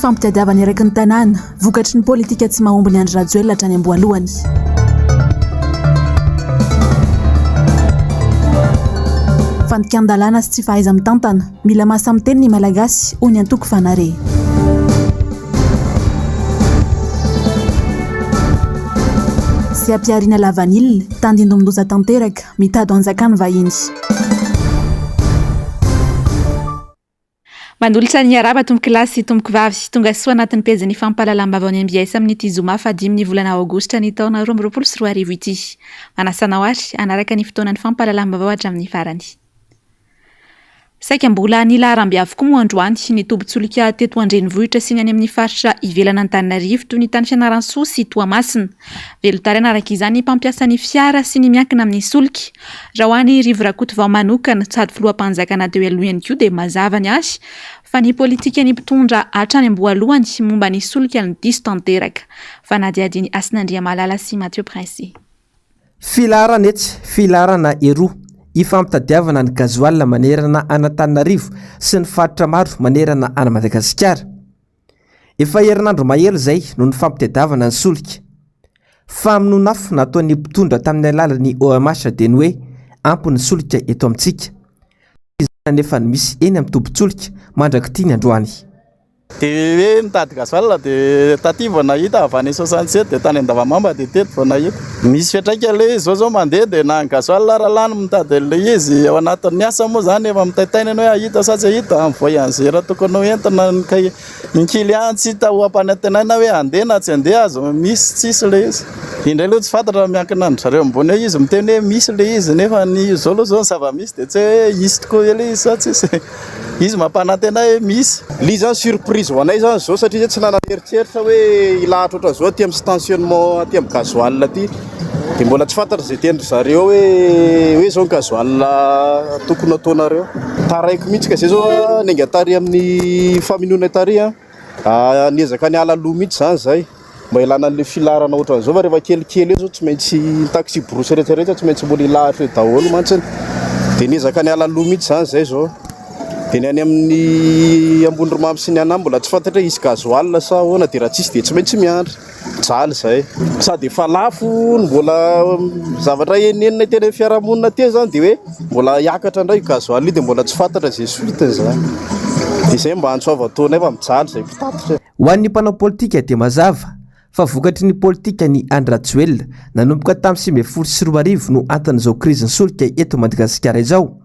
Fifampitadiavana eraky ny tanàna, vokatry ny politika tsy mahomby ny Andry Rajoelina hatrany am-boalohany. Fandikan-dalàna sy tsy fahaiza-mitantana, mila mahasahy miteny ny Malagasy, hoy ny antoko Fanare. Seha-pihariana lavanila, tandindomin-doza tanteraka, mitady hanjakan'ny vahiny. Manolotra ny arahaba tompokolahy sy tompokovavy, tonga soa anatin'ny pejin'ny fampahalalam-baovaon'ny mbs amin'ity zoma fahadimy ny volana aogositra ny taona 2022 ity. Manasa anao ary hanaraka ny fotoanan'ny fampahalalam-baovao hatramin'ny farany. Saika mbola nilaharam-be avokoa moa androany ny tobin-tsolika teto an-drenivohitra sy ny any amin'ny faritra ivelan'Antananarivo toy ny tany Fianarantsoa sy Toamasina. Velon-taraina araka izany ny mpampiasa ny fiara sy ny miankina amin'ny solika. Raha ho an'i Rivo Rakotovao manokana, sady filoham-panjakana teo aloha ihany koa dia mazava ny azy fa ny politikan'ny mpitondra hatrany am-boalohany momba ny solika no diso tanteraka. Fanadihadian'i Hasina Andriamalala sy Mathieu Prince. Filaharana etsy, filaharana eroa, ifampitadiavana ny gazoala manerana an'Antananarivo sy ny faritra maro manerana an'i Madagasikara. Efa herinandro mahery izay no nifampitadiavana ny solika. Famonoana afo nataon'ny mpitondra tamin'ny alalan'ny OMH dia ny hoe ampy ny solika eto amintsika. Tsy izany anefa no misy eny amin'ny tobin-tsolika mandrak'ity ny androany. Dia hoe nitady gasoil dia taty vao nahita avy any 67 dia tany Andavamamba dia teto vao nahita. Misy fiantraikany ilay izy, izao izao mandeha dia na ny gasoil ary lany mitady an'ilay izy, ao anatin'ny asa moa izany efa mitaintaina ianao hoe hahita sa tsy hahita, ny voyageur tokony ho entina, ny cahier. Ny client tsy hita ho ampanantenaina hoe handeha na tsy handeha aza, misy tsisy ilay izy. Indray aloha tsy fantatra fa miankina an-dry zareo ambony eo izy miteny hoe misy ilay izy nefa ny izao aloha izao ny zava-misy dia tsy hoe hisy tokoa ve ilay izy sa tsisy e. Izy mampanantena hoe misy. Ilay izy zany surprise ho anay zany izao satria zay tsy nanana eritreritra hoe hilahatra ohatran'izao aty amin'ny stationnement aty amin'ny gasoil aty. Dia mbola tsy fantatra izay tenin-dry zareo hoe hoe izao ny gasoil tokony hataonareo. Taraiky mihitsy ka izay izao niainga tary amin'ny famenoana tary an, niezaka niala aloha mihitsy izany izahay mba hialana an'ilay filaharana ohatran'izao fa rehefa kelikely eo izao tsy maintsy ny taxi brousse rehetra rehetra tsy maintsy mbola hilahatra eo daholo mantsy. Dia niezaka niala aloha mihitsy izany izahay izao. Dia ny any amin'ny Ambondromamy sy ny Anam mbola tsy fantatra hoe hisy gasoil sa ahoana dia raha tsisy dia tsy maintsy miandry. Mijaly izahay. Sady efa lafo no mbola zavatra henonenonay teny amin'ny fiarahamonina teny izany dia hoe mbola hiakatra indray io gasoil io dia mbola tsy fantatra izay suite-ny izany. Dia izay mba antso avo ataonay fa mijaly izahay mpitatitra. Ho an'ny mpanao politika dia mazava fa vokatry ny politikan'i Andry Rajoelina nanomboka tamin'ny 2019 no anton'izao krizin'ny solika eto Madagasikara izao.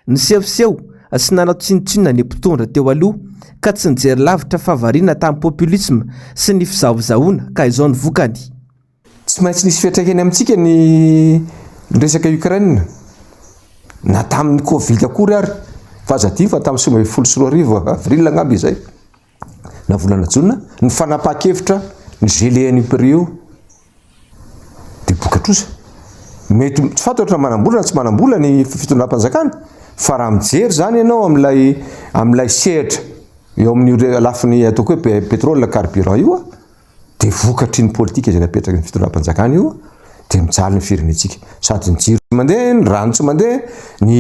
Nisehoseho sy nanao tsinontsinona ny mpitondra teo aloha ka tsy nijery lavitra fa variana tamin'ny populisme sy ny fizahozahoana ka izao ny vokany. Tsy maintsy nisy fiantraikany amintsika ny resaka Ukraine na tamin'ny covid akory ary fa aza adino fa tamin'ny 2019 avril angamba izay na volana jona ny fanapahan-kevitra ny gelé an'io prix io. Dia boka-trosa. Mety tsy fantatro na manam-bola na tsy manam-bola ny fitondram-panjakana fa raha mijery izany ianao amin'ilay amin'ilay sehatra eo amin'io lafiny ataoko hoe pétrole carburant io dia vokatry ny politika izay napetraky ny fitondram-panjakana io dia mijaly ny firenentsika. Sady ny jiro tsy mandeha, ny rano tsy mandeha, ny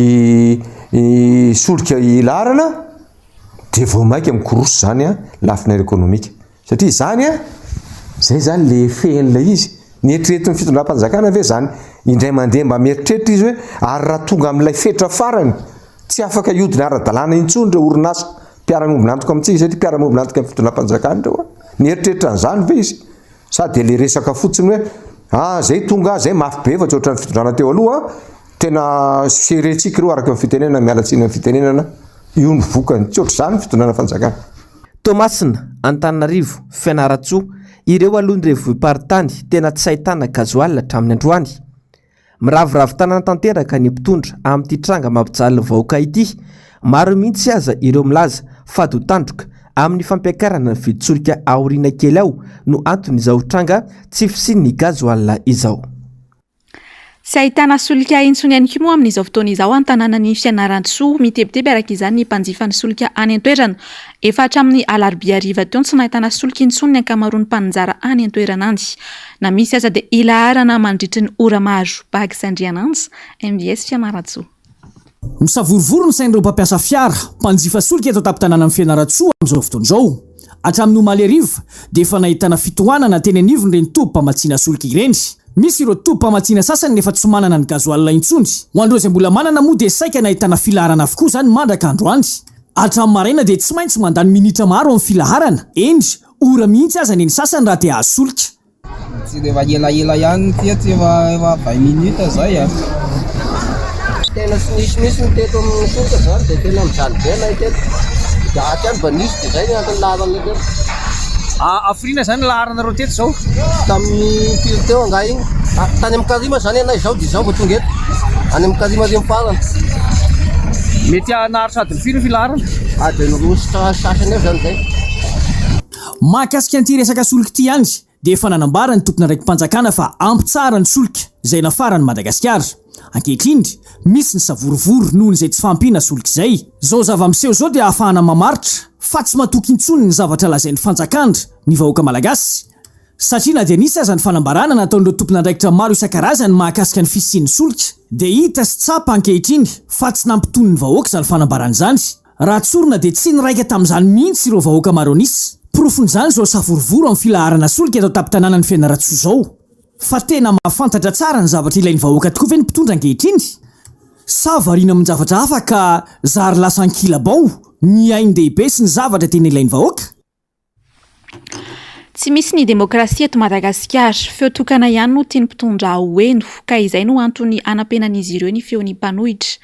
ny solika hilaharana dia vao mainka mikorosy izany lafiny ara-ekonomika. Satria izany an, izay izany le effet-n'ilay izy. Ny eritreretin'ny fitondram-panjakana ve izany indray mandeha mba mieritreritra izy hoe ary raha tonga amin'ilay fetra farany, tsy afaka hiodina ara-dalàna intsony ireo orinasa mpiara-miombon'antoka amintsika satria mpiara-miombon'antoka amin'ny fitondram-panjakana ireo an. Nieritreritra an'izany ve izy? Sa dia le resaka fotsiny hoe ah zay tonga, zay mafy be fa tsy ohatran'ny fitondrana teo aloha an, tena serre-tsika ireo araka ny fitenenana, miala tsiny amin'ny fitenenana, io no vokany. Tsy ohatr'izany ny fitondrana fanjakana. Toamasina, Antananarivo, Fianarantsoa, ireo aloha ny renivohi-paritany tena tsy ahitana gasoil hatramin'ny androany. Miraviravy tanana tanteraka ny mpitondra amin'ity tranga mampijaly ny vahoaka ity. Maro mihitsy aza ireo milaza fa dotandroka amin'ny fampiakarana ny vidin-tsolika aoriana kely ao no anton'izao tranga tsy fisian'ny gasoil izao. Tsy ahitana solika intsony ihany koa moa amin'izao fotoana izao an-tanànan'i Fianarantsoa. Mitebiteby araka izany ny mpanjifa ny solika any an-toerana. Efa hatramin'ny alarobia hariva teo no tsy nahitana solika intsony ny ankamaroan'ny mpaninjara any an-toerana any. Na misy aza dia ilaharana mandritry ny ora maro. Bags Andriananja, mbs Fianarantsoa. Misavorovoro ny sain'ireo mpampiasa fiara, mpanjifa solika eto an-tampon-tanànan'i Fianarantsoa amin'izao fotoana izao. Hatramin'ny omaly hariva dia efa nahitana fitohanana teny anivon'ireny tobim-pamatsiana solika ireny. Misy ireo tobim-pamatsiana sasany nefa tsy manana ny gasoil intsony. Ho an'ireo izay mbola manana moa dia saika nahitana filaharana avokoa izany mandraka androany. Hatramin'ny maraina dia tsy maintsy mandany minitra maro amin'ny filaharana, eny, ora mihitsy aza ny eny sasany raha te hahazo solika. Tsy dia efa elaela ihany ny teto, efa efa vingt minutes zay a. Tena tsy nisy mihitsy ny teto amin'ny solika zany dia tena mijaly be anay teto. Dia aty ihany mba nisy dia zay ny antony laharana teto. Hafiriana zany ny laharanareo teto zao? Tamin'ny firy teo angaha iny? Tany amin'ny Karima zany anay izao dia izao vao tonga eto. Any amin'ny Karima ary amin'ny farany. Mety naharitra adiny firy ny filaharana? Adiny roa sy sasany eo zany zay. Mahakasika an'ity resaka solika ity ihany dia efa nanambara ny tompon'andraiki-panjakana fa ampy tsara ny solika izay nafaran'i Madagasikara. Ankehitriny, misy ny savorovoro noho izay tsy fahampiana solika izay. Izao zava-miseho izao dia ahafahana mamaritra fa tsy matoky intsony ny zavatra lazain'ny fanjakana ny vahoaka malagasy satria na dia nisy aza ny fanambarana nataon'ireo tompon'andraikitra maro isan-karazany mahakasika ny fisian'ny solika dia hita sy tsapa ankehitriny fa tsy nampitony ny vahoaka izany fanambarana izany. Raha tsorina dia tsy niraika tamin'izany mihitsy ireo vahoaka maro an'isa. Porofon'izany izao savorovoro amin'ny filaharana solika eto an-tampon-tanànan'i Fianarantsoa izao. Fa tena mahafantatra tsara ny zavatra ilain'ny vahoaka tokoa ve ny mpitondra ankehitriny? Sa variana amin-javatra hafa ka zary lasa ankilabao ny ain-dehibe sy ny zavatra tena ilain'ny vahoaka? Tsy misy ny demokrasia eto Madagasikara. Feo tokana ihany no tian'ny mpitondra ho heno, ka izay no antony hanampenan'izy ireo ny feon'ny mpanohitra.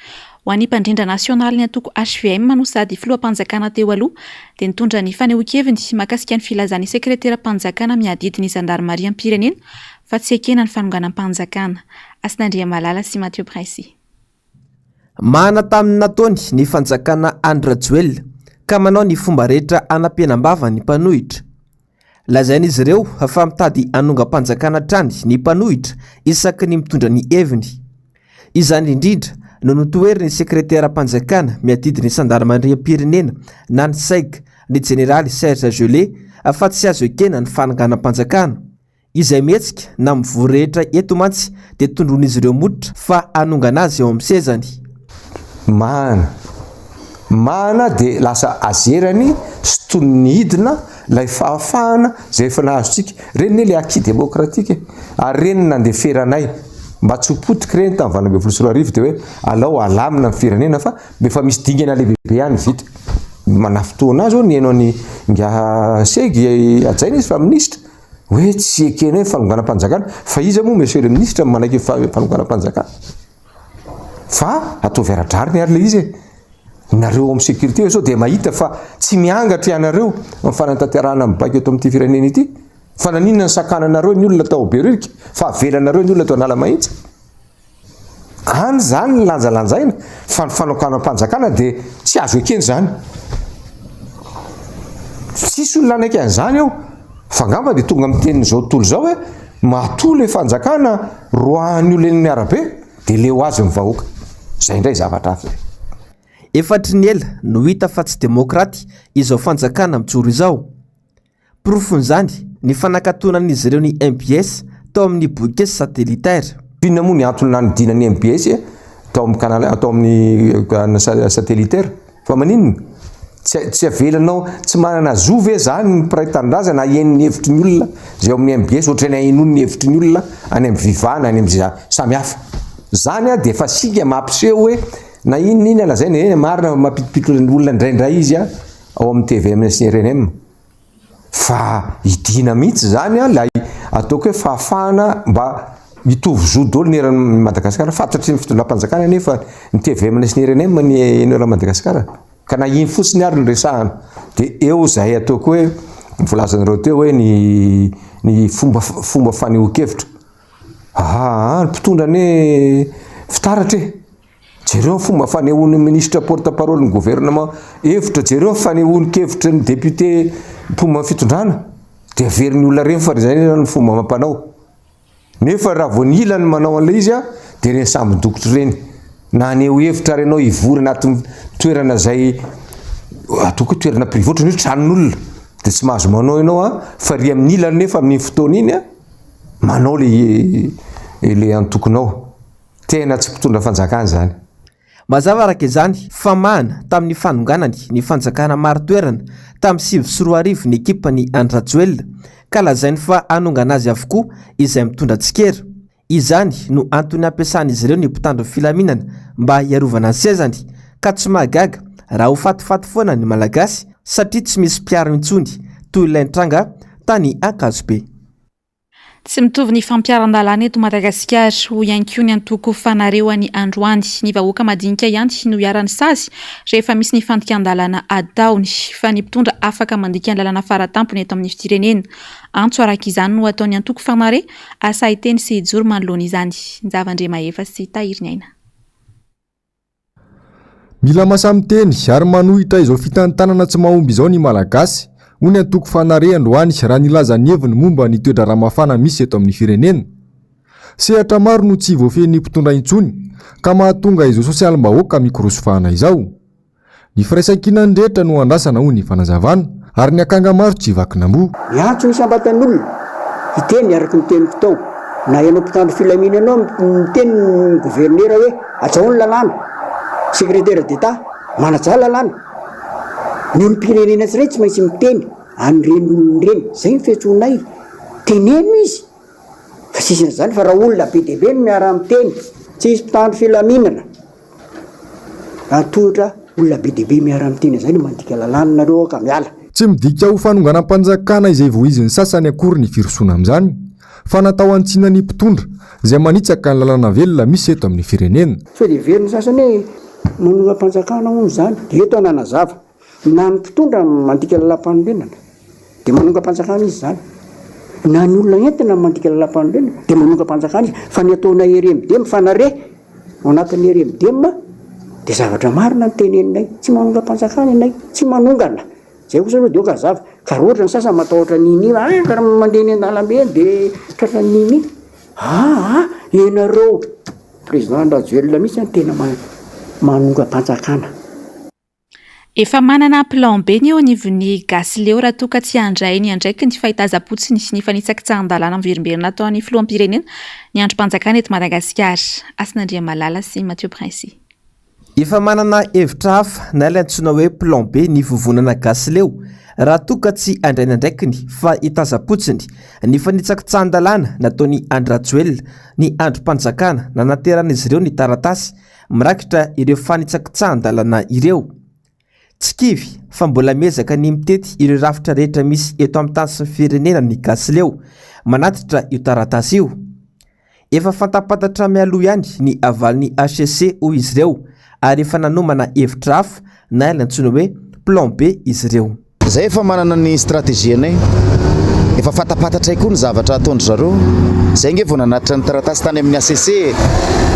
Ho an'ny mpandrindra nasionalin'ny antoko hvm no sady filoham-panjakana teo aloha, dia nitondra ny fanehoan-keviny mahakasika ny filazan'ny sekreteram-panjakana miadidy ny zandarimariam-pirenena fa tsy ekena ny fanonganam-panjakana. Hasina Andriamalala sy Mathieu Princi. Mahana tamin'ny nataony ny fanjakana Andry Rajoelina ka manao ny fomba rehetra hanampenam-bava ny mpanohitra. Lazain'izy ireo fa mitady hanongam-panjakana hatrany ny mpanohitra isaky ny mitondra ny heviny. Izany indrindra no notoherin'ny sekreteram-panjakana miadidy ny zandarimariam-pirenena na ny Seg, ny jeneraly Serge Gellé fa tsy azo ekena ny fanonganam-panjakana. Izay mihetsika na mivory rehetra eto mantsy dia tondroin'izy ireo motra fa hanongana azy eo amin'ny sezany. Mahana. Mahana dia lasa azerany sy toy ny hidina ilay fahafahana izay efa nahazontsika. Ireny anie ilay acquis démocratique e. Ary ireny no nandeferanay mba tsy ho potika ireny tamin'ny 2018 dia hoe alao alamina ny firenena fa efa misy dingana lehibebe ihany vita. Manafintohina ahy izao ny heno an'i Ingahy Segy hajaina izy fa minisitra. Hoe tsy ekena hoe fanonganam-panjakana, fa iza moa monsieur le ministre no manaiky fanonganam-panjakana? Fa ataovy ara-drariny ary ilay izy e. Nareo ao amin'ny sécurité eo zao dia mahita fa tsy miangatra ianareo amin'ny fanatanterahana ny baiko eto amin'ity firenena ity. Fa naninona ny sakananareo ny olona tao Behoririka fa avelanareo ny olona tao Analamahitsy? Any izany ny lanjalanjaina fa ny fanokanam-panjakana dia tsy azo ekena izany. Tsisy olona hanaiky an'izany eo. Fa angamba dia tonga amin'ny tenin'izao tontolo izao hoe matoa ilay fanjakana roahan'ny olona eny amin'ny arabe dia leo azy ny vahoaka. Izay indray zavatra hafa izay. Efa hatry ny ela no hita fa tsy demokraty izao fanjakana mijoro izao. Porofon'izany ny fanakatonan'izy ireo ny mbs tao amin'ny bouquet satellitaire. Inona moa ny antony nanodina ny mbs tao amin'ny canal tao amin'ny satellitaire? Fa maninona? Tsy tsy avelanao tsy manana zo ve zany ny mpiray tanindrazana haheno ny hevitry ny olona izay ao amin'ny mbs ohatran'ny hahenoany ny hevitry ny olona any amin'ny viva na any amin'ny samy hafa? Zany dia efa singa mampiseho hoe na inona inona lazaina e marina mampitipititra ny olona indraindray izy ao amin'ny tvm sy ny rnm. Fa hidiana mihitsy izany an, ilay ataoko hoe fahafahana mba hitovy zo daholo ny eran'i Madagasikara. Fantatry ny fitondram-panjakana anefa ny tvm sy ny rnm ny eny eran'i Madagasikara. Ka na iny fotsiny ary no resahana. Dia eo izay ataoko hoe voalazanareo teo hoe ny ny fomba fomba fanehoan-kevitra. Aa ny mpitondra anie fitaratra e. Jereo ny fomba fanehoan'ny minisitra porte parole ny gouvernement hevitra, jereo ny fanehoan-kevitry ny député mpomba ny fitondrana, dia averin'ny olona ireny fa izay ny fomba amam-panao. Nefa raha vao ny ilany manao an'ilay izy dia ireny sambon-dokotra ireny. Na haneho hevitra ary ianao hivory anatin'ny toerana izay ataoko hoe toerana privé ohatran'ny hoe tranon'olona dia tsy mahazo manao ianao fa ry amin'ny ilany nefa amin'iny fotoana iny manao ilay ilay antokonao. Tena tsy mpitondra fanjakana izany. Mazava araka izany fa mahana tamin'ny fanonganany ny fanjakana marin-toerana tamin'ny 2009 ny ekipan'i Andry Rajoelina ka lazainy fa hanongana azy avokoa izay mitondra tsikera. Izany no antony ampiasan'izy ireo ny mpitandro filaminana mba hiarovana ny sezany ka tsy mahagaga raha ho fatifaty foana ny Malagasy satria tsy misy mpiaro intsony toy ilay nitranga tany Ankazobe. Tsy mitovy ny fampiharan-dalàna eto Madagasikara, hoy ihany koa ny antoko Fanareoany androany. Ny vahoaka madinika ihany no iharan'ny sazy rehefa misy ny fandikan-dalàna ataony, fa ny mpitondra afaka mandika ny lalàna faratampony eto amin'ny firenena. Antso araka izany no ataon'ny antoko Fanare, asa hiteny sy hijoro manoloana izany. Njava Andriamahefa sy Tahiriniaina. Mila masahy miteny ary manohitra izao fitantanana tsy mahomby izao ny Malagasy, hoy ny antoko Fanare androany raha nilaza ny heviny momba ny toe-draharaha mafana misy eto amin'ny firenena. Sehatra maro no tsy voafehin'ny mpitondra intsony ka mahatonga izao sosialim-bahoaka mikorosofahana izao. Ny firaisankinan'ny rehetra no andrasana hoy ny fanazavana, ary ny akanga maro tsy vakin'amboa. Miantso ny isam-batan'olona hiteny araka ny teniko tao. Na ianao mpitandro filaminana ianao miteny ny governera hoe hajao ny lalàna, secrétaire d'Etat manajà lalàna. Ny olom-pirenena tsirairay tsy maintsy miteny an'ireny olona ireny. Izay ny fiantsoanay. Teneno izy fa tsisy an'izany fa raha olona be dia be no miara-miteny, tsy hisy mpitandro filaminana. Raha tohatra olona be dia be miara miteny an'izay no mandika lalàna nareo aoka miala. Tsy midika ho fanonganam-panjakana izay voizin'ny sasany akory ny firosoana amin'izany, fa natao hantsina ny mpitondra izay manitsaka ny lalàna velona misy eto amin'ny firenena. Sao dia heverin'ny sasany hoe manongam-panjakana hono izany, dia eto aho nanazava. Na ny mpitondra mandika lalàmpanorenana dia manongam-panjakana izy izany, na ny olona entina mandika lalàmpanorenana dia manongam-panjakana izy, fa ny ataonay RMDM fanare ao anatin'ny RMDM dia zavatra marina ny teneninay, tsy manongam-panjakana ianay, tsy manongana, zay kosa aloha dia aoka hazava, ka raha ohatra ny sasany matahotra nini, ah ka raha mandeha eny an-dalambe eny dia tratran'ny nini, aa ianareo président Rajoelina mihitsy no tena manongam-panjakana. Efa manana plan B ny eo anivon'ny Gasy Leo raha toa ka tsy handray ny andraikiny fa hitazam-potsiny ny fanitsakitsahan-dalàna miverimberina ataon'ny filoham-pirenena ny andrim-panjakana eto Madagasikara. Hasina Andriamalala sy Mathieu Princy. Efa manana hevitra hafa na ilay antsoina hoe plan B ny vovonana Gasy Leo raha toa ka tsy handray ny andraikiny fa hitazam-potsiny ny fanitsakitsahan-dalàna nataon'i Andry Rajoelina ny andrim-panjakana nanateran'izy ireo ny taratasy mirakitra ireo fanitsakitsahan-dalana ireo. Tsy kivy fa mbola miezaka ny mitety ireo rafitra rehetra misy eto amin'ny tany sy ny firenena ny Gasileo manatitra io taratasy io. Efa fantapantatra mialoha ihany ny havalin'ny hcc hoy izy ireo ary efa nanomana hevitra hafa na ilay antsoina hoe plan B izy ireo. Zay efa manana ny stratégie anay, efa fantapantratray koa ny zavatra ataon-dry zareo, zay nge vao nanatitra ny taratasy tany amin'ny HCC e,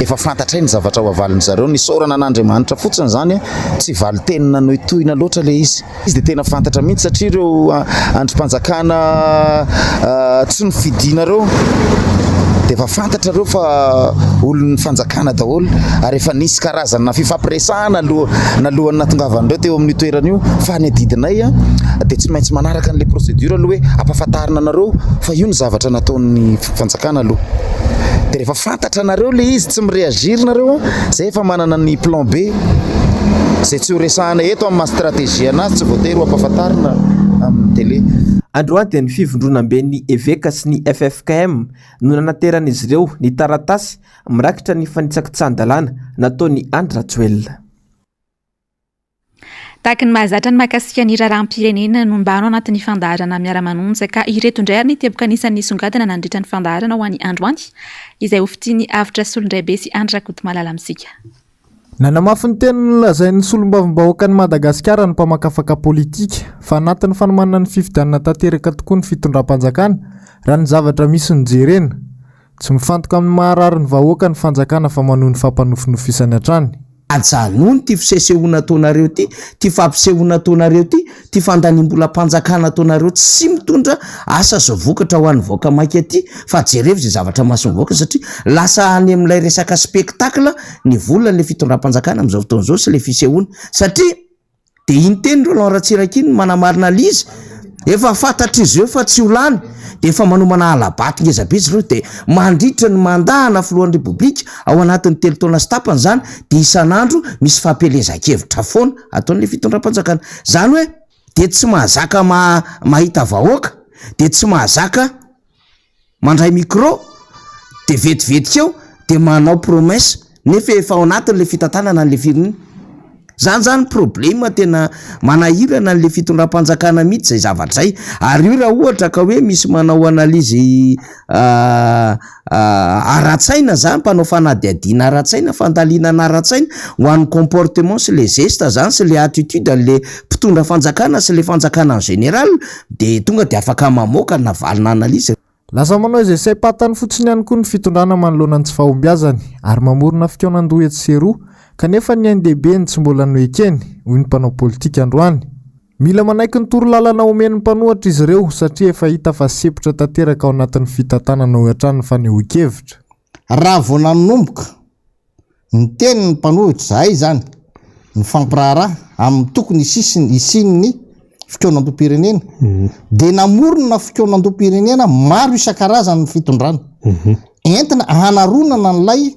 efa fantatray ny zavatra ho avalin-dry zareo, nisaorana an'Andriamanitra fotsiny zany tsy valin-teny nanohitohina loatra le izy, izy dia tena fantatra mihitsy satria ireo andrim-panjakana tsy nofidina ireo dia efa fantatrareo fa olon'ny fanjakana daholo ary efa nisy karazana fifampiresahana aloha nalohan'ny nahatongavan'ireo teo amin'io toerana io fa ny adidinay dia tsy maintsy manaraka an'ilay procédure aloha hoe ampahafantarina anareo fa io ny zavatra nataon'ny fanjakana aloha dia rehefa fantatra anareo ilay izy tsy mi-réagir nareo zay efa manana ny plan B izay tsy ho resahana eto amin'ny maha stratégie anazy tsy voatery ho ampahafantarina amin'ny télé. Androany dia ny fivondronamben'ny Eveka sy ny ffkm no nanateran'izy ireo ny taratasy mirakitra ny fanitsakitsahan-dalàna nataon'i Andry Rajoelina. Tahaka ny mahazatra ny mahakasika ny raharaham-pirenena no mba ao anatin'ny fandaharana Miara-manonja ka ireto indray ary ny teboka anisan'ny nisongadina nandritra ny fandaharana ho an'ny androany izay hofitin'i Avotra Solondraibe sy Andry Rakotomalala amintsika. Nanamafy ny teny nolazain'ny solombavambahoakan'i Madagasikara ny mpamakafaka politika fa anatin'ny fanomanana ny fifidianana tanteraka tokoa ny fitondram-panjakana raha ny zavatra misy no jerena. Tsy mifantoka amin'ny maharary ny vahoaka ny fanjakana fa manohy ny fampanofinofisany hatrany. Ajanony ity fisesehoana ataonareo ity, ity fampisehoana ataonareo ity, ity fandaniam-bolam-panjakana ataonareo tsy mitondra asa sy vokatra ho an'ny vahoaka maika ity fa jerevo izay zavatra mason'ny vahoaka satria lasa any amin'ilay resaka spectacle ny vola ilay fitondram-panjakana amin'izao fotoana izao sy ilay fisehoana satria dia iny teny Roland Ratsiraka iny no manamarina ilay izy. Efa fantatr'izy ireo fa tsy ho lany dia efa manomana hala-bato ngeza be izy ireo dia mandritra ny mandat ana filohan'ny Repoblika ao anatin'ny telo taona sy tapany izany dia isan'andro misy fampielezan-kevitra foana ataon'ilay fitondram-panjakana. Izany hoe dia tsy mahazaka mahita vahoaka dia tsy mahazaka mandray micro de vetivetika eo de manao promesse nefa efa ao anatin'le fitantanana an'le firenena. Zany zany problème tena manahirana an'le fitondram-panjakana mihitsy zay zavatra zay. Ary io raha ohatra ka hoe misy manao analyse ara-tsaina zany, mpanao fanadihadiana ara-tsaina, fandalinana ara-tsaina ho an'ny comportement sy le geste zany sy le attitude an'le mpitondra fanjakana sy le fanjakana en général de tonga de afaka mamoaka na valina analyse. Lasa manao izay saim-patany fotsiny ihany koa ny fitondrana manoloana ny tsy fahombiazany ary mamorona fikaonandoha etsy sy eroa kanefa ny ain-dehibeny tsy mbola noekeny, hoy ny mpanao politika androany. Mila manaiky ny torolalana omen'ny mpanohatra izy ireo satria efa hita fa sempotra tanteraka ao anatin'ny fitantanana hoy hatrany ny fanehoan-kevitra. Raha vao nanomboka niteny ny mpanohitra, izahay izany, nifampiraharaha amin'ny tokony hisian'ny fikaonandoham-pirenena, dia namorona fikaonandoham-pirenena maro isan-karazany ny fitondrana, entina hanaronana an'ilay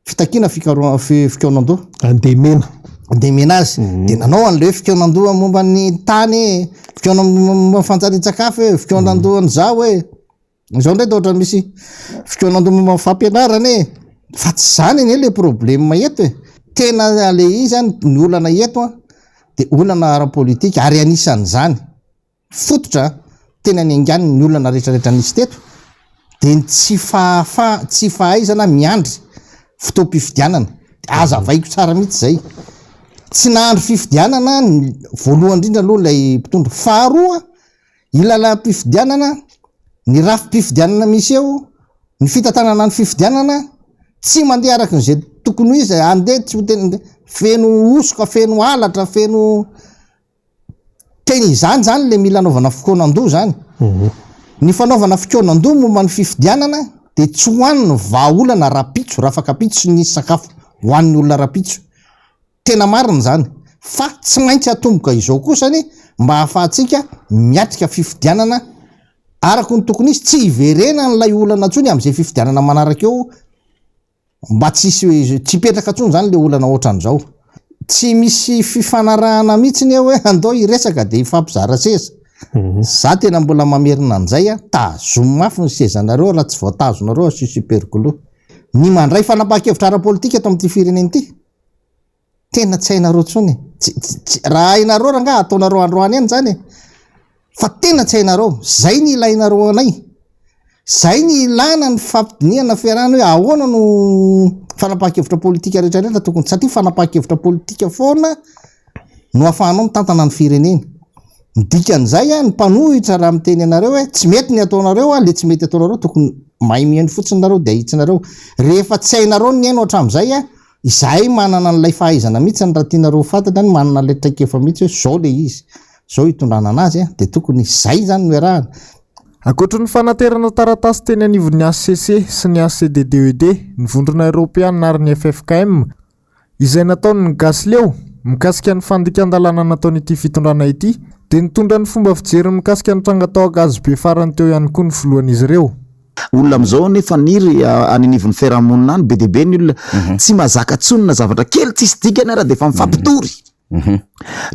fitakiana fikaonandoha. Andemena. Andemena azy. Dia nanao an'ilay hoe fikaonandoha momba ny tany e, fikaonandoha momba ny fanjarian-tsakafo e, fikaonandoha an'izao e. Izao indray dia ohatran'ny misy fikaonandoha momba ny fampianarana e. Fa tsy izany anie ilay problème eto e. Tena ilay izy an, ny olana eto an, dia olana ara-politika ary anisan'izany fototra tena niaingàny ny olana rehetrarehetra nisy teto dia ny tsy fahafaha, tsy fahaizana miandry fotoam-pifidianana. Dia hazavaiko tsara mihitsy izay. Tsy nahandry fifidianana ny voalohany indrindra aloha ilay mpitondra. Faharoa, Ny lalam-pifidianana, ny rafi-pifidianana misy eo, ny fitantanana ny fifidianana, tsy mandeha araka izay tokony ho izy, andeha tsy ho tena, feno hosoka, feno halatra, feno tena izany izany le mila anaovana fikaonan-doha izany. Mhm. Ny fanaovana fikaonan-doha momba ny fifidianana dia tsy ho an'ny vahaolana rahampitso, rafakapitso sy ny sakafo ho an'ny olona rahampitso. Tena marina izany, fa tsy maintsy atomboka izao kosa anie mba hahafahantsika miatrika fifidianana araka ny tokony izy, tsy hiverenan'ilay olana intsony amin'izay fifidianana manaraka eo, mba tsy hisy, tsy hipetraka intsony izany ilay olana ohatran'izao. Tsy misy fifanarahana mihitsy anie hoe andao hiresaka dia hifampizara seza. Za tena mbola mamerina an'izay a, tazomy mafy ny sezanareo raha tsy voatazonareo asio super glue. Ny mandray fanapahan-kevitra ara-politika eto amin'ity firenena ity, Tena tsy hainareo tsony e. Tsy, tsy, tsy, raha hainareo rangaha ataonareo androany ihany zany e. Fa tena tsy hainareo. Zay ny ilainareo anay. Zay ny ilana ny fampidinihana fiarahana hoe ahoana no fanapahan-kevitra politika rehetra rehetra tokony satria fanapahan-kevitra politika foana no ahafahanao mitantana ny firenena. Ny dikan'izay ny mpanohitra raha miteny anareo hoe tsy mety ny ataonareo le tsy mety ataonareo tokony mahay mihaino fotsiny nareo de ahitsinareo. Rehefa tsy hainareo ny mihaino hatramin'izay Izahay manana an'ilay fahaizana mihitsy raha tianareo ho fantatra ny manana ilay traikefa mihitsy hoe zao le izy, zao hitondrana anazy dia tokony izay izany no iarahana. Ankoatry ny fanaterana taratasy teny anivon'ny hcc sy ny HCDDED, ny Vondrona Eoropeanina ary ny ffkm, izay nataon'ny Gasy Leo, mikasika ny fandikan-dalàna nataon'ity fitondrana ity, dia nitondra ny fomba fijeriny mikasika ny tranga tao Ankazobe farany teo ihany koa ny filohan'izy ireo. Olona amin'izao anie faniry any anivon'ny fiarahamonina any be dia be ny olona tsy mahazaka intsony na zavatra kely tsisy dikany ara dia efa mifampitory.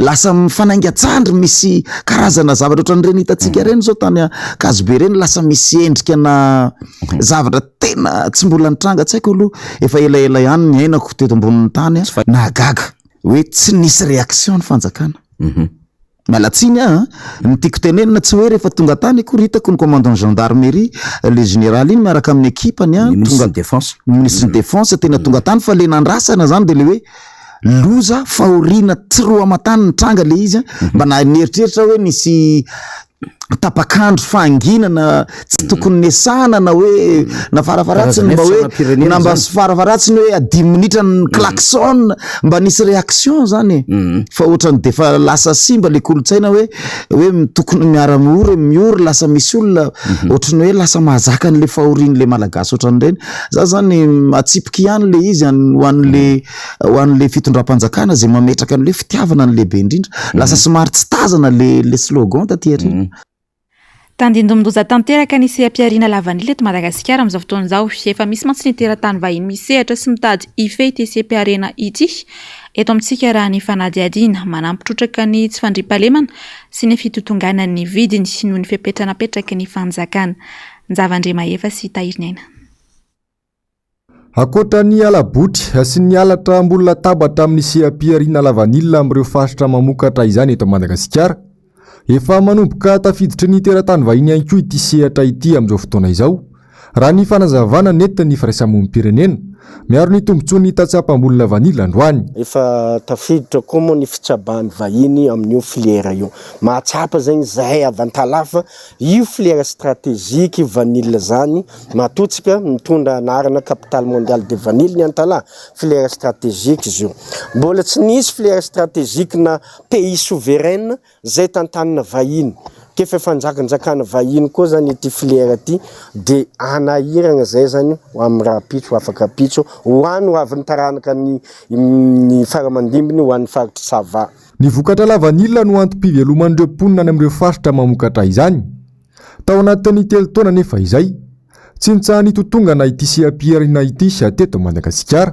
Lasa mifanainga-tsandry misy karazana zavatra ohatran'ireny hitantsika ireny izao tany Ankazobe ireny lasa misy endrika na zavatra tena tsy mbola nitranga tsy haiko aloha efa elaela ihany niainako teto ambonin'ny tany nahagaga hoe tsy nisy réaction ny fanjakana. Miala tsiny aho an! Ny tiako tenenina tsy hoe rehefa tonga tany akory hitako ny commandant gendarmerie le général iny miaraka amin'ny ekipany an, Ny ministre ny défense. Ny ministre ny défense tena tonga tany fa le nandrasana zany de le hoe loza fahoriana tsy roa aman-tany nitranga le izy an, mba na nieritreritra hoe nisy. Tapak'andro fahanginana tsy tokony nesahana na hoe na farafaharatsiny mba hoe na mba farafaharatsiny hoe dimy minitra ny klaxon mba nisy réaction zany e. Fa ohatrany de efa lasa simba le kolontsaina hoe hoe tokony miara-miory miory lasa misy olona ohatrany hoe lasa mahazaka an'le fahorian'le malagasy ohatran'ireny. Za zany atsipiko ihany le izy ho an'le ho an'le fitondram-panjakana izay mametraka an'le fitiavana ny lehibe indrindra. Lasa somary tsy tazana le le slogan taty aoriana. Tandindomin-doza tanteraka ny seha-pihariana lavanila eto Madagasikara amin'izao fotoana izao. Efa misy mantsy ny teratany vahiny misehatra sy mitady hifehy ity seha-pihariana ity eto amintsika raha ny fanadihadiana. Manampy trotraka ny tsy fandriampahalemana sy ny fitotonganan'ny vidiny noho ny fepetra napetraky ny fanjakana. Njava Andriamahefa sy Tahiriniaina. Ankoatra ny hala-botry sy ny halatra ambony latabatra amin'ny seha-pihariana lavanila amin'ireo faritra mamokatra izany eto Madagasikara, efa manomboka tafiditry ny teratany vahiny ihany koa ity sehatra ity amin'izao fotoana izao, raha ny fanazavana nentin'ny firaisamonim-pirenena miaro ny tombontsoan'ny tantsaha mpamboly lavanila androany. Efa tafiditra koa moa ny fitsabahan'ny vahiny amin'io filière io. Mahatsapa zegny zahay avy Antalaha fa io filière stratégique vanille zany Matotsika mitondra anarana capitale mondiale de vanille ny Antalaha, filière stratégique izy io. Mbola tsy nisy filière stratégique na pays souveraine zay tantanina vahiny, k'efa fanjakanjakana vahiny koa zany ity filière ity de hanahiragna zay zany ho amin'ny rahampitso afaka ampitso ho any ho avin'ny taranaka ny ny fara aman-dimbiny ho an'ny faritr'i Sava. Ny vokatra lavanila no antom-piveloman'ireo mponina any amin'ireo faritra mamokatra izany. Tao anatin'ny telo taona anefa izay, tsy nitsaha-nitotongana ity seha-pihariana ity teto Madagasikara,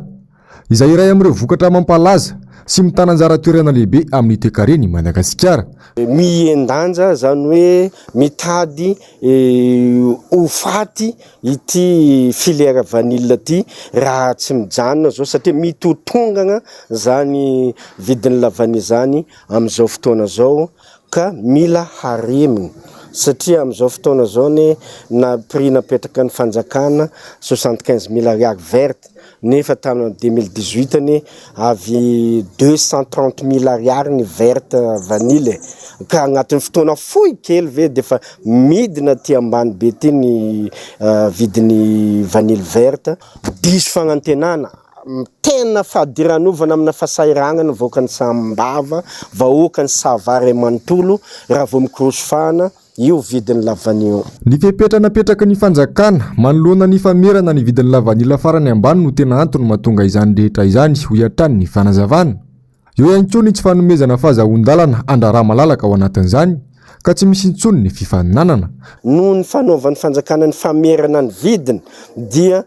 izay iray amin'ireo vokatra mampalaza sy mitana anjara toerana lehibe amin'ny toekaren'i Madagasikara. Mihen-danja, izany hoe mitady ho faty ity filière vanille ity raha tsy mijanona izao satria mitotongana izany vidin'ny lavanille izany amin'izao fotoana izao. ka mila haremina satria amin'izao fotoana izao anie na prix napetraka ny fanjakana 75000 ariary verte nefa tamin'ny 2018 anie avy 230000 ariary ny verte vanille e, ka agnatin'ny fotoana fohy kely ve de efa midina aty ambany be aty ny vidin'ny vanille verte, diso fagnantenana. Tena fadiranovana amina fasahiranana vahoakan'i Sambava, vahoakan'i Sava iray manontolo raha vao mikorosy fahana io vidin'ny lavanio io. Ny fepetra napetraky ny fanjakana manoloana ny famerana ny vidin'ny lavanila farany ambany no tena antony mahatonga izany rehetra izany, hoy hatrany ny fanazavana. Eo ihany koa ny tsy fanomezana fahazahoan-dalana handraharaha malalaka ao anatin'izany ka tsy misy intsony ny fifaninanana. Noho ny fanaovan'ny fanjakana ny famerana ny vidiny dia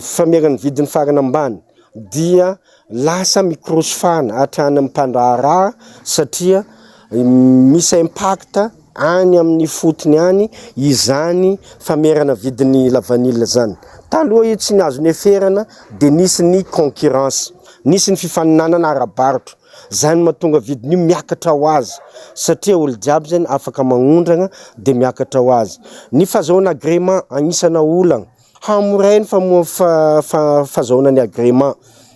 famerana ny vidiny farany ambany dia lasa mikorosy fahana hatrany amin'ny mpandraharaha satria misy impact any amin'ny fotony any izany famerana vidin'ny lavanila izany. Taloha io tsy azo neferana dia nisy ny concurrence, nisy ny fifaninanana ara-barotra, zany mahatonga vidiny io miakatra ho azy satria olo jiaby zany afaka magnondragna dia miakatra ho azy. Ny fahazahoana agrément agnisana olagna. Hamoray ny fahazahoana ny agrément.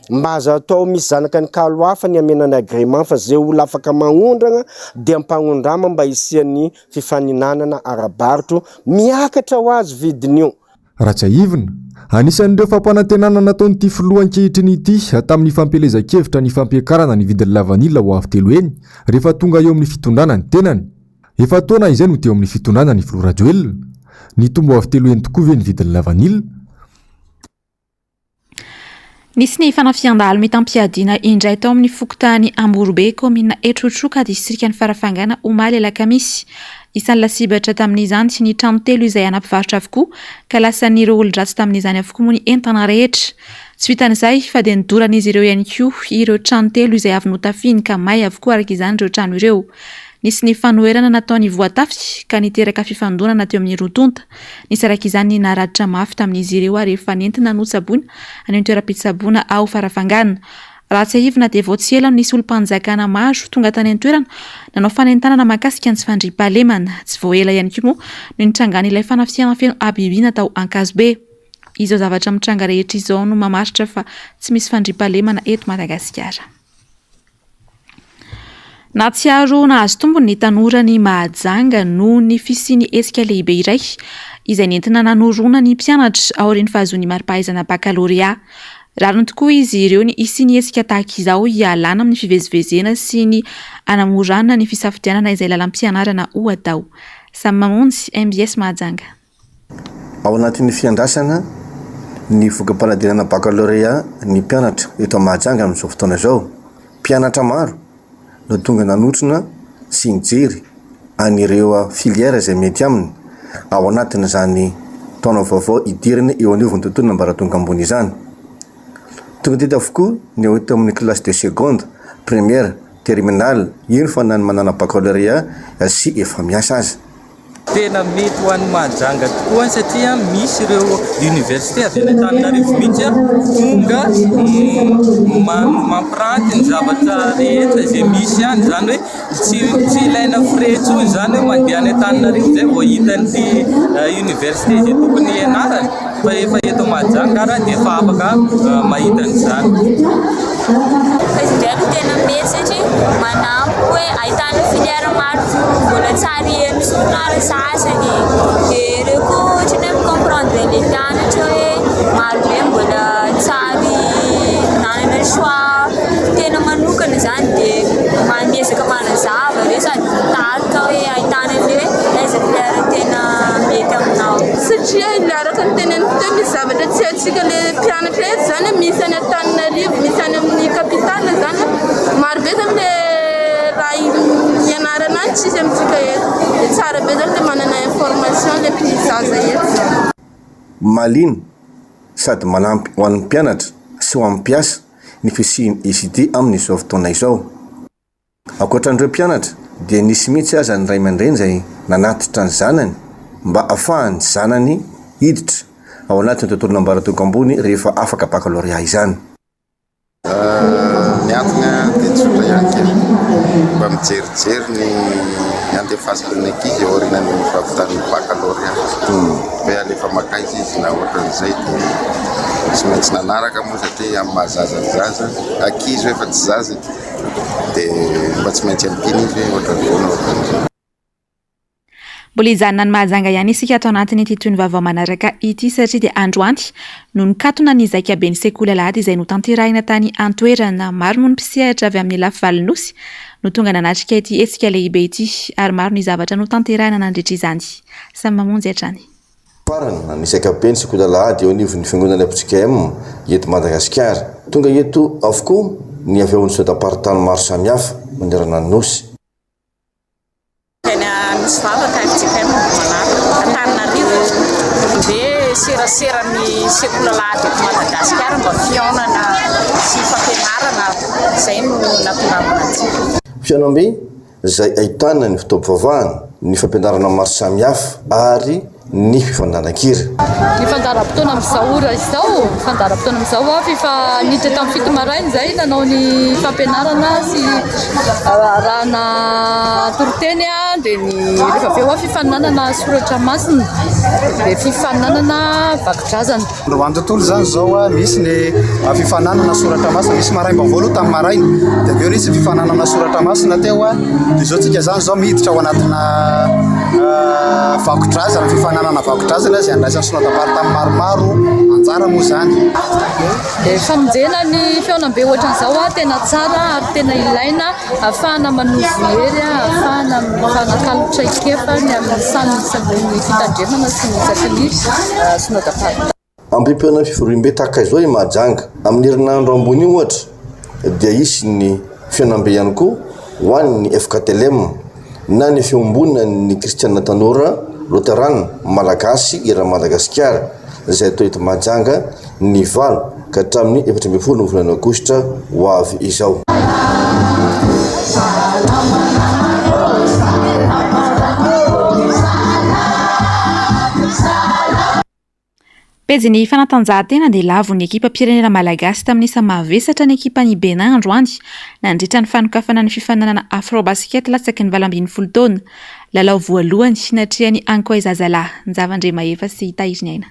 Mba aza atao misy zanaka ny kalo hafa ny hamena ny agrément fa ze olona afaka magnondragna dia ampagnondrama mba hisian'ny fifaninanana ara-barotro miakatra ho azy vidin'io. Raha tsiahivina, anisan'ireo fampanantenana nataon'ity filoha ankehitriny ity tamin'ny fampielezan-kevitra ny fampiakarana ny vidin'ny lavanila ho avo telo heny rehefa tonga eo amin'ny fitondrana ny tenany. Efa-taona izay no teo amin'ny fitondrana ny filoha Rajoelina. Nitombo avo telo heny tokoa ve ny vidin'ny lavanila? Nisy ny fanafihan-dahalo mitam-piadiana indray tao amin'ny fokontany Amborobe, kaominina Etrotroka, distrikan'i Farafangana, omaly alakamisy. Isan'ny lasibatra tamin'izany ny trano telo izay ana mpivarotra avokoa ka lasan'ireo olon-dratsy tamin'izany avokoa moa ny entana rehetra. Tsy vitan'izay fa dia nodoran'izy ireo ihany koa ireo trano telo izay avy notafihiny ka may avokoa araka izany ireo trano ireo. Nisy ny fanoherana nataon'ny voatafika ka niteraka fifandonana teo amin'ny roa tonta. Nisy araka izany ny naratra mafy tamin'izy ireo ary efa nentina notsaboina any amin'ny toeram-pitsaboana ao Farafangana. Raha tsiahivina dia vao tsy ela no nisy olom-panjakana maro tonga tany an-toerana nanao fanentanana mahakasika ny tsy fandriampahalemana. Tsy vao ela ihany koa moa no nitrangan'ilay fanafihana feno habibiana tao Ankazobe. Izao zavatra mitranga rehetra izao no mamaritra fa tsy misy fandriampahalemana eto Madagasikara. Nahatsiaro nahazo tombony ny tanoran'i Mahajanga noho ny fisian'ny hetsika lehibe iray izay nentina nanoroana ny mpianatra aorian'ny fahazoany mari-pahaizana bakalorea. Rariny tokoa izy ireo ny hisian'ny hetsika tahaka izao hialana amin'ny fivezivezena sy ny hanamorana ny fisafidianana izay lalam-pianarana ho atao. Samy mamonjy, mbs Mahajanga. Ao anatin'ny fiandrasana ny voka-panadinana baccalauréat ny mpianatra eto Mahajanga amin'izao fotoana izao. Mpianatra maro no tonga nanotrona sy nijery an'ireo filière izay mety aminy ao anatin'izany taona vaovao hidirany eo anivon'ny tontolon'ny ambaratonga ambony izany. Tonga teto avokoa ny eto amin'ny classe de seconde, première, terminale, eny fa na ny manana baccalauréat sy efa miasa aza. Tena mety ho an'i Mahajanga tokoa satria misy ireo université avy any Antananarivo mihitsy tonga mampiranty ny zavatra rehetra izay misy any, izany hoe tsy tsy ilaina frais intsony izany hoe mandeha any Antananarivo izay vao hita an'ity université izay tokony hianarana fa efa eto Mahajanga ary dia efa afaka mahita an'izany. Fa izy indray aloha tena mety satria manampy hoe ahitana filière maro mbola tsy ary heno intsony ary ny sasany dia ireo koa ohatran'ny hoe mi-comprendre an'ilay mpianatra hoe maro be mbola tsy ary nanana choix tena manokana izany dia miezaka manazava ireo sady mitarika hoe ahitana an'ilay hoe aiza filière tena mety aminao. Satria ilay araka ny teneniko teo misy zavatra tsy haintsika ilay mpianatra eto izany misy any Antananarivo, misy any amin'ny capitale izany maro be izany ilay raha ianarana any tsisy amintsika eto dia tsara be izany ilay manana information ilay mpizaza eto izany. Mahaliana sady manampy ho an'ny mpianatra sy ho an'ny mpiasa ny fisian'ny ECD amin'izao fotoana izao. Ankoatra an'ireo mpianatra dia nisy mihitsy aza ny ray aman-dreny izay nanatitra ny zanany mba afahan'ny zanany hiditra ao anatin'ny tontolon'ambaratonga ambony rehefa afaka bakalorea izany. Ny antony dia tsotra ihany kely, mba mijerijery ny handefasana ny ankizy aorianan'ny fahavitan'ny bakalorea, hoe alefa mankaiza izy na ohatran'izay dia tsy maintsy nanaraka moa satria amin'ny maha zaza ny zaza, ankizy hoe fa tsy zaza e. Dia mba tsy maintsy ampiana izy hoe ohatran'izao na ohatran'izao. Mbola hijanona any Mahajanga ihany isika ato anatin'ity tohin'ny vaovao manaraka ity satria dia androany no nikatona ny zaikaben'ny sekoly alahady izay notanterahina tany an-toerana. Maro moa ny mpisehatra avy amin'ny lafy nosy no tonga nanatrika ity hetsika lehibe ity ary maro ny zavatra notanterahina nandritra izany. Samy mamonjy hatrany. Farany, ny zaikaben'ny sekoly alahady eo anivon'ny fiangonana fjkm eto Madagasikara. Tonga eto avokoa ny avy ao amin'ny synodam-paritany maro samihafa manerana ny Nosy. Any Anosivavaka, fjkm Ambohimanarina, Antananarivo. Dia seraseran'ny sekoly alahady eto Madagasikara mba fihaonana sy fampianarana, izay no nahatongavana antsika. Fihaonambe izay ahitana ny fotoam-pivavahana, ny fampianarana maro samihafa ary ny fifandanan-kira. Ny fandaharam-potoana amin'izao ora izao, fandaharam-potoana amin'izao aho efa niditra tamin'ny fito maraina izay nanao ny fampianarana sy arahana toriteny dia ny rehefa avy eo fifaninanana soratra masina dia fifaninanana vako-drazana. Androany tontolo izany izao misy ny fifaninanana soratra masina, misy maraim-baovao aloha tamin'ny maraina, dia avy eo nisy ny fifaninanana soratra masina teo, dia izao tsika izany izao miditra ao anatina vakodrazana, fifaninanana vakodrazana izay andraisan'ny synodam-paritany maromaro anjara moa izany. Dia famonjena ny fihaonambe ohatran'izao tena tsara ary tena ilaina ahafahana manovo hery, ahafahana mifanakalo traikefa ny amin'ny samy isaky ny fitandremana sy ny isaky ny synodam-paritany. Ampiampiana fivoriambe tahaka izao i Mahajanga. Amin'ny herinandro ambony io ohatra dia hisy ny fihaonambe ihany koa ho an'ny FKTLM na ny Fiombonan'ny Kristiana Tanora Loterana Malagasy eran'i Madagasikara izay atao eto Mahajanga ny valo ka hatramin'ny 14 ny volana aogositra ho avy izao. Pejin'ny fanatanjahantena dia lavon'ny ekipam-pirenena malagasy tamin'ny isa mavesatra ny ekipan'i Bénin androany nandritra ny fanokafana ny fifaninanana Afrobasket latsaky ny 18 taona. Lalao voalohany natrehan'i Ankoay Zazalahy, Njava Andriamahefa sy Tahiriniaina.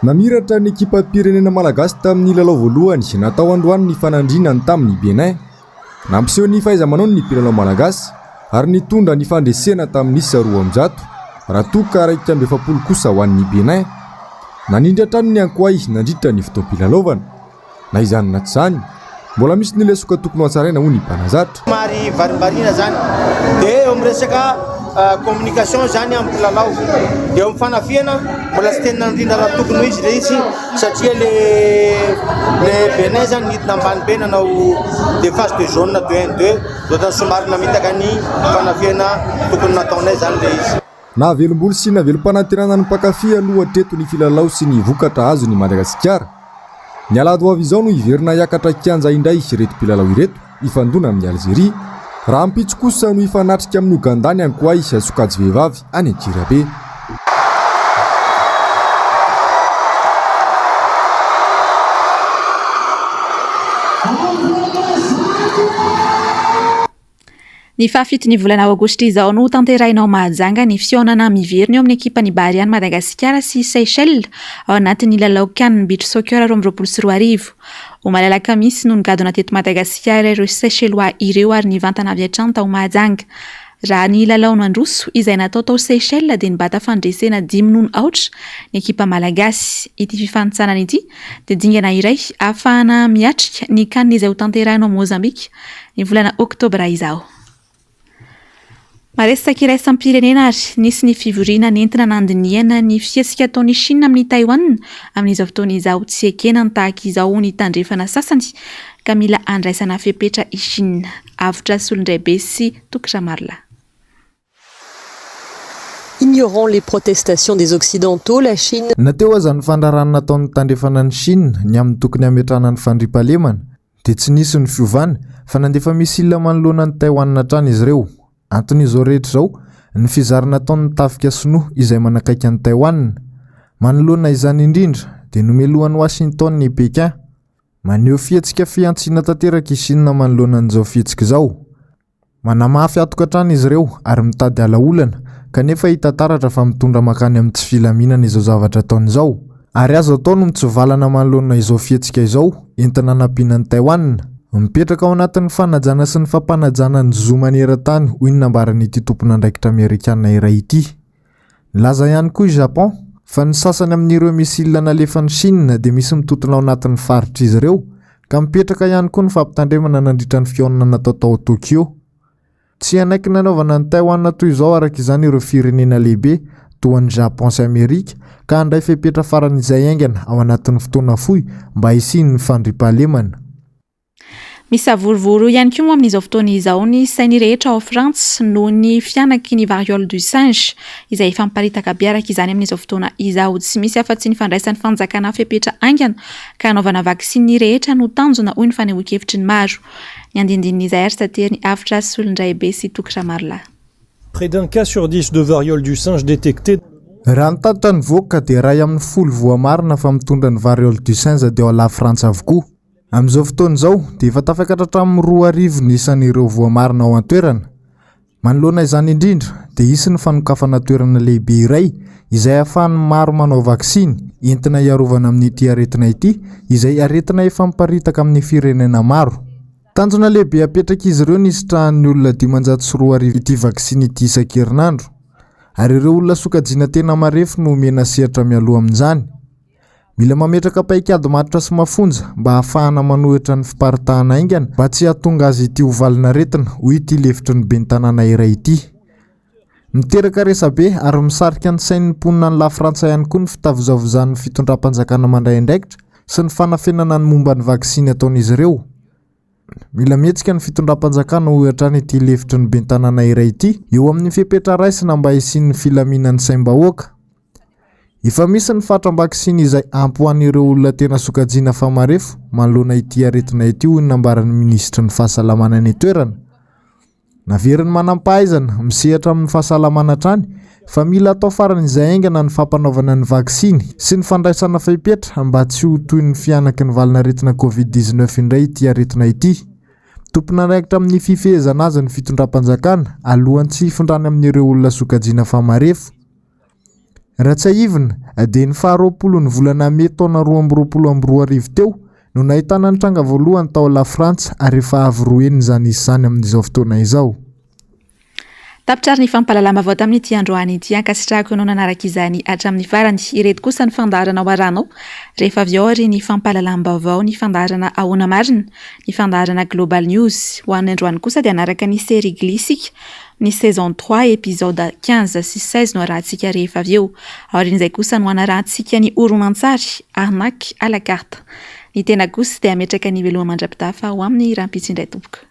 Namiratra ny ekipam-pirenena malagasy tamin'ny lalao voalohany natao androany ny fanandrinany tamin'i Bénin. Nampiseho ny fahaiza-manaony ny mpilalao malagasy ary nitondra ny fandresena tamin'ny isa 200 raha toa ka 41 kosa ho an'ny Bénin. Nanindry hatrany ny Ankoay nandritra ny fotoam-pilalaovana. Na izany na tsy izany, mbola misy ny lesoka tokony hohatsaraina hoy ny mpanazatra. Somary varimbariana zany de eo amin'ny resaka communication zany amin'ny mpilalao de eo amin'ny fanafihana mbola tsy tena nirindra raha tokony ho izy le izy satria le le Benin zany nidina ambany be nanao défense de zone de 1 2 ohatrany somary namitaka ny fanafihana tokony nataonay zany le izy. Nahavelom-bolo sy nahavelom-panantenana ny mpankafy aloha hatreto ny filalao sy ny vokatra azon'i Madagasikara. Ny alahady ho avy izao no hiverina hiakatra kianja indray ireto mpilalao ireto hifandona amin'i Alzeria. Rahampitso kosa no hifanatrika amin'i Ouganda ny Ankoay sokajy vehivavy any Antsirabe. Ny fahafiton'ny volana aogositra izao no hotanterahina ao Mahajanga ny fihaonana miverina eo amin'ny ekipan'ny Barea an'i Madagasikara sy Seychelles ao anatin'ny lalao Can Beach Soccer 2022. Omaly alakamisy no nigadona teto Madagasikara ireo Seychellois ireo ary nivantana avy hatrany tao Mahajanga. Raha ny lalao nandroso izay natao tao Seychelles dia nibata fandresena dimy noho aotra ny ekipa malagasy. Ity fifanintsanana ity dia dingana iray ahafahana miatrika ny Can izay hotanterahina ao Mozambika Ny volana oktobra izao. Maresaka iraisam-pirenena ary nisy ny fivoriana nentina nandinihana ny fihetsika ataon'i Chine amin'i Taiwan amin'izao fotoana izao. Tsy ekena ny tahaka izao hoy ny tandrefana sasany ka mila andraisana fepetra i Chine. Avotra Solondraibe sy Toky Ramarolahy. Ignorant les protestations des Occidentaux, la Chine. Na teo aza ny fandrarana nataon'ny tandrefana an'i Chine ny amin'ny tokony hametrahana ny fandriampahalemana, dia tsy nisy ny fiovana fa nandefa missile manoloana an'i Taiwan hatrany izy ireo. Anton'izao rehetra izao, ny fizarana ataon'ny tafika sinoa izay manakaiky an'i Taiwan. Manoloana izany indrindra, dia nomelohan'i Washington i Pékin. Maneho fihetsika fihantsiana tanteraka i Chine manoloana an'izao fihetsika izao. Manamafy hatoka hatrany izy ireo ary mitady ala-olana, kanefa hita taratra fa mitondra mankany amin'ny tsy filaminana izao zavatra ataony izao. Ary azo atao ny mitsivalana manoloana izao fihetsika izao entina hanampiana an'i Taiwan. Mipetraka ao anatin'ny fanajana sy ny fampanajana ny zo maneran-tany, hoy ny nambaran'ity tompon'andraikitra amerikana iray ity. Nilaza ihany koa i Japon fa ny sasany amin'ireo missiles nalefan'i Chine dia misy mitontona ao anatin'ny faritr'izy ireo, ka mipetraka ihany koa ny fampitandremana nandritra ny fihaonana natao tao Tokyo. Tsy hanaiky ny hanaovana an'i Taiwan toy izao araka izany ireo firenena lehibe toa an'i Japon sy Amerika, ka handray fepetra faran'izay haingana ao anatin'ny fotoana fohy mba hisian'ny fandriampahalemana. Misavorovoro ihany koa moa amin'izao fotoana izao ny sain'ny rehetra ao Frantsa noho ny fihanaky ny variole du singe izay efa miparitaka be araka izany amin'izao fotoana izao. Tsy misy afa-tsy ny fandraisan'ny fanjakana fepetra haingana ka hanaovana vaksiny ny rehetra no tanjona hoy ny fanehoan-kevitry ny maro. Ny andindinin'izay ary tateriny Avotra Solondraibe sy Toky Ramarolahy. Près d'un cas sur dix de variole du singe détecté. Raha ny tatitra nivoaka dia iray amin'ny folo voamarina fa mitondra ny variole du singe dia ao Lafrantsa avokoa. Amin'izao fotoana izao dia efa tafakatra hatramin'ny 2000 ny isan'ireo voamarina ao an-toerana. Manoloana izany indrindra dia hisy ny fanokafana toerana lehibe iray izay ahafahan'ny maro manao vaksiny entina hiarovana amin'ity aretina ity izay aretina efa miparitaka amin'ny firenena maro. Tanjona lehibe apetrak'izy ireo ny hisitrahan'ny olona 2500 ity vaksiny ity isan-kerinandro ary ireo olona sokajiana tena marefo no omena sehatra mialoha amin'izany. Mila mametraka paikady matotra sy mafonja mba hahafahana manohitra ny fiparitahana haingana mba tsy hahatonga azy ity ho valin'aretina, hoy ity lefitry ny ben'ny tanàna iray ity. Miteraka resabe ary misarika ny sain'ny mponina any Lafrantsa ihany koa ny fitavozavozan'ny fitondram-panjakana mandray andraikitra sy ny fanafenana ny momba ny vaksiny ataon'izy ireo. Mila mihetsika ny fitondram-panjakana, hoy hatrany ity lefitry ny ben'ny tanàna iray ity, eo amin'ny fepetra raisina mba hisian'ny filaminan'ny saim-bahoaka. Efa misy ny fatram-baksiny izay ampy ho an'ireo olona tena sokajiana fa marefo manoloana ity aretina ity hoy ny nambaran'ny minisitry ny fahasalamana any an-toerana. Naverin'ny manampahaizana misehatra amin'ny fahasalamana hatrany fa mila atao faran'izay haingana ny fampanaovana ny vaksiny sy ny fandraisana fepetra mba tsy ho toy ny fihanaky ny valin'aretina Covid 19 indray ity aretina ity. Tompon'andraikitra amin'ny fifehezana azy ny fitondram-panjakana alohan'ny tsy hifindrany amin'ireo olona sokajiana fa marefo. Raha tsiahivina dia ny faharoapolon'ny volana mey taona 2022 teo no nahitana ny tranga voalohany tao Lafrantsa ary efa avo roa heny izany isa izany amin'izao fotoana izao. Tapitra ary ny fampahalalam-baovao tamin'ity androany ity. Ankasitrahako ianao nanaraka izany hatramin'ny farany. Ireto kosa ny fandaharana ho arahanao rehefa avy ao ary ny fampahalalam-baovao, ny fandaharana Ahoana Marina, ny fandaharana Global News. Ho an'ny androany kosa dia hanaraka ny série Glee isika, ny saison trois épisode 15 sy 16 no arahantsika rehefa avy eo. Aorian'izay kosa no hanarahantsika ny horonantsary Arnaque à la carte. Ny tena kosa dia hametraka ny veloma mandra-pitafa ho amin'ny rahampitso indray tompoko.